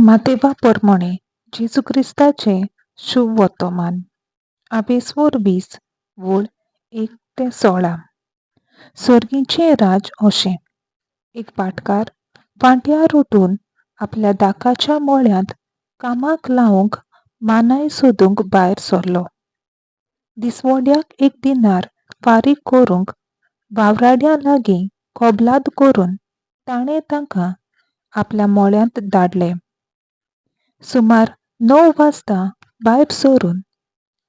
मातेवा परमणे जेजू क्रिस्ताचें शुभ वर्तमान आवेस्वोर 20 वोळ 1 ते 16. सर्गीचें राज अशें एक भाटकार फांट्यार उठून आपल्या दाकाच्या मोळ्यांत कामाक लावंक मानाय सोदूंक भायर सरलो. दिसवड्याक एक दिनार फारीक करूंक वावराड्यां लागीं कबलात करून ताणें तांकां आपल्या मोळ्यांत धाडले. सुमार 9 वाजता भायर सरून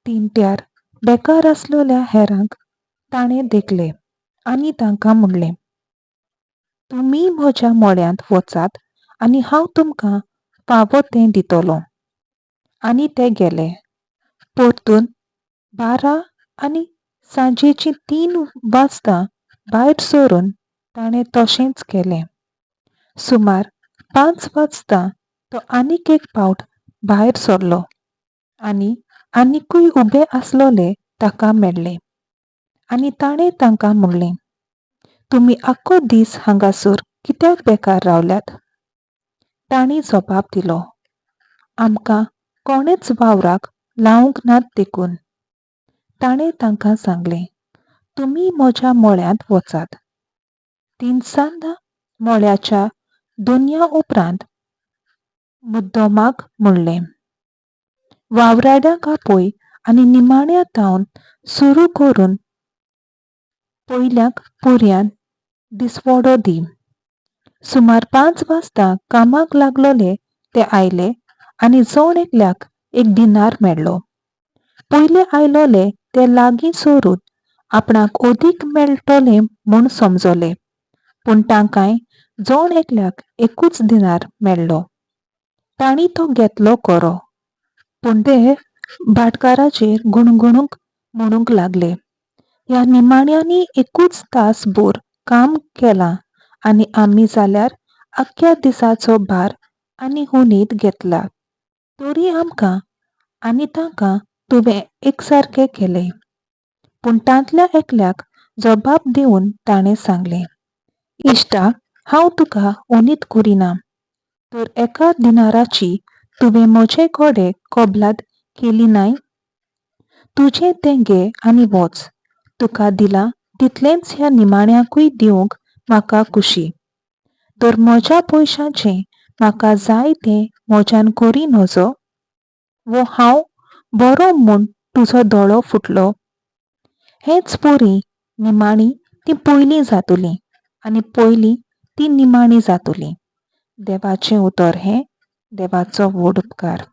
तिंट्यार बेकार आसलेल्या हेरांक ताणें देखले आनी तांकां म्हणलें, तुमी म्हज्या मोळ्यांत वचात आनी हांव तुमकां फावो तें दितलो. आनी ते गेले. परतून 12 आनी सांजेचीं 3 वाजता भायर सरून ताणें तशेंच केलें. सुमार 5 वाजता तो आनीक एक पावट भायर सरलो आनी आनिकूय उबे आसलेले ताका मेळ्ळे. आनी ताणें तांकां म्हणलें, तुमी आख्खो दीस हांगासर कित्याक बेकार रावल्यात? तांणी जबाब दिलो, आमकां कोणेच वावराक लावंक नात देखून. ताणें तांकां सांगलें, तुमी म्हज्या मोळ्यांत वचात. तिनसांजा मोळ्याच्या दोनया उपरांत मुद्दमाक म्हणलें, वावराड्यांक आपय आनी निमाण्या तावन सुरू करून पयल्याक पुर्यान दिसवडो दी. सुमार 5 वाजता कामाक लागलोले ते आयले आनी जण एकल्याक एक दिनार मेळ्ळो. पयले आयलोले ते लागीं सरून आपणाक अदीक मेळटलें म्हूण समजले, पूण तांकांय जण एकल्याक एकूच दिनार मेळ्ळो. तांणी तो घेतलो खरो, पूण ते भाटकाराचेर गुणगुणूंक म्हणूंक लागले, ह्या निमाण्यांनी एकूच तास भर काम केलां आनी आमी जाल्यार आख्ख्या दिसाचो भार आनी हुनीत घेतला, तरी आमकां आनी तांकां तुवें एकसारकें केलें. पूण तांतल्या एकल्याक जबाब दिवन ताणें सांगलें, इश्टा, हांव तुका ओनीत करिना, तर एका दिनाराची तुवें म्हजे कडेन कबलात केली नाय? तुजें तें घे आनी वच. तुका दिलां तितलेंच ह्या निमाण्याकूय दिवंक म्हाका खुशी. तर म्हज्या पयशांचें म्हाका जाय तें म्हज्यान करी नजो? वो हांव बरो म्हूण तुजो दोळो फुटलो? हेच परी निमाणी ती पयलीं जातली आनी पयलीं ती निमाणी जातली. देवाचें उतर हें. देवाचो व्हड उपकार.